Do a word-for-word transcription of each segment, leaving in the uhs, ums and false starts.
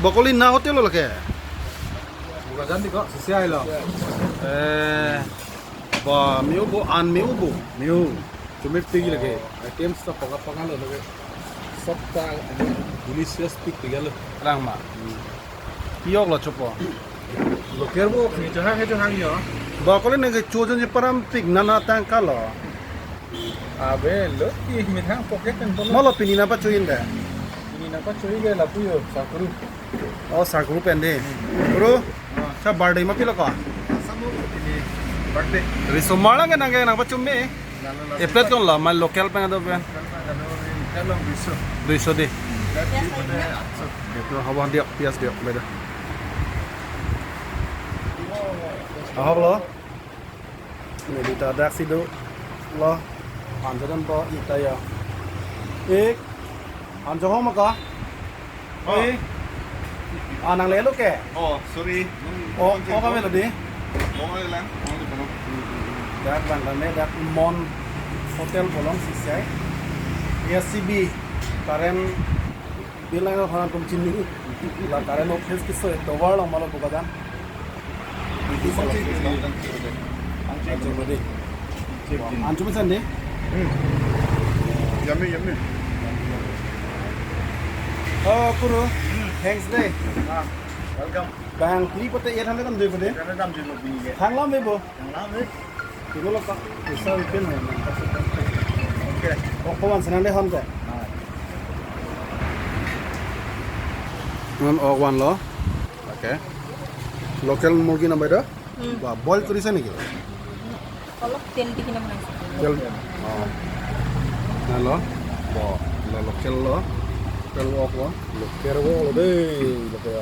Bo koli na hotel lo lake? Bokajan di ko, sisi ai lo. Eh, ba, me-o bo, an me-o bo. Me-o. Chomepik lake. Items ta paka paka lo lake. Sob ta ekdom delicious pikpik lo. Rang ma. Pi-ok lo chopo. Local bo, ni chahang he chahang yo. Ba koli nangkecho ajoine parampik nana tangka lo. Abe, lo ki methang pocket pen pon lo. Malo pini nangpacho-in de? Pini nangpacho-i ke lapu yo, Sakuru. Oh, Sakuru pen de. Guru, ah, cha birthday ma pilo ko? Samu pini birthday. Risomar lang ke nangke nangpacho me. Lalu, lalu. E plate kon lo, ma local pen ado pen. Local pen ado, local long duiso. Duiso de. Duiso. Ito, habo diok, pias diok, beda. Ahok lo. Neli ta daksi dolo. Anjadan po ita ya. Eh, anjo ho maka? Oh. Eh. Ah, nanglelo ke? Oh, sorry. Oh, oh, kami tadi. Oh, lang. Oh, di pano. Dak bang kami, dak Mon Hotel bolong sisi ai. A C B. Current bill line aphan atum chini. La current office keso tovar lo, malo Bokajan. Anchum de. Anchum san de. Hmm. Yummy, yummy. Oh, Kuru. Hmm. Thanks de. Ah, welcome. Bang, three pote eight hundred dam de pote. Eight hundred dam de lo bini ke. Thang lam de bo. Thang lam de. Tilo lo ka. Isa weekend ho na. Okay. Oko wan senang de hon ko. Ah. Non ok wan lo. Okay. Local murgi nang bai do? Hmm. Ba, boil kori sa niki? Olop tel di kena menang. Tel. Oh. Na lo. Bo, lo local lo. Local wok lo. Local wok lo de. Local.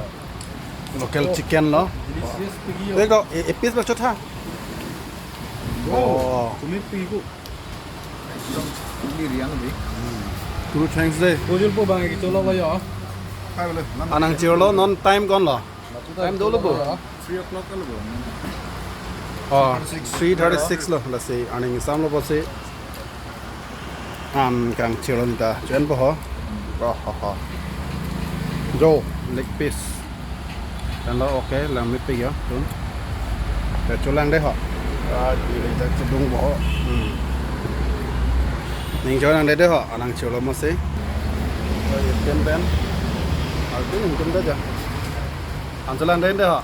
Local chicken lo. Delicious pigi yo. Dekho, e, e piece bak chotha. Wow. Oh. Chomepik ko. Ekdom ini riang bi. Kuru thanks de. Kojul po bang ki cholo ba yo. Hai bole. Anang chirlo non time kon lo. Time dolo bo. Three o'clock lo bo. Oh, three thirty-six lo. Lasi aning sam lo pusi. An kangchirlo ta. Chen po ho. Oh, ho, ho. Jo, leg piece. Pen lo okay, langmepik ya, tun. Kecho lang de ho. Ah, di le ta chedung bo ho. Hmm. Ning jo lang de de ho, anang chirlo mo si. Oh, ye pen pen. Alpin ning tum da ja. An cho lang de de ho.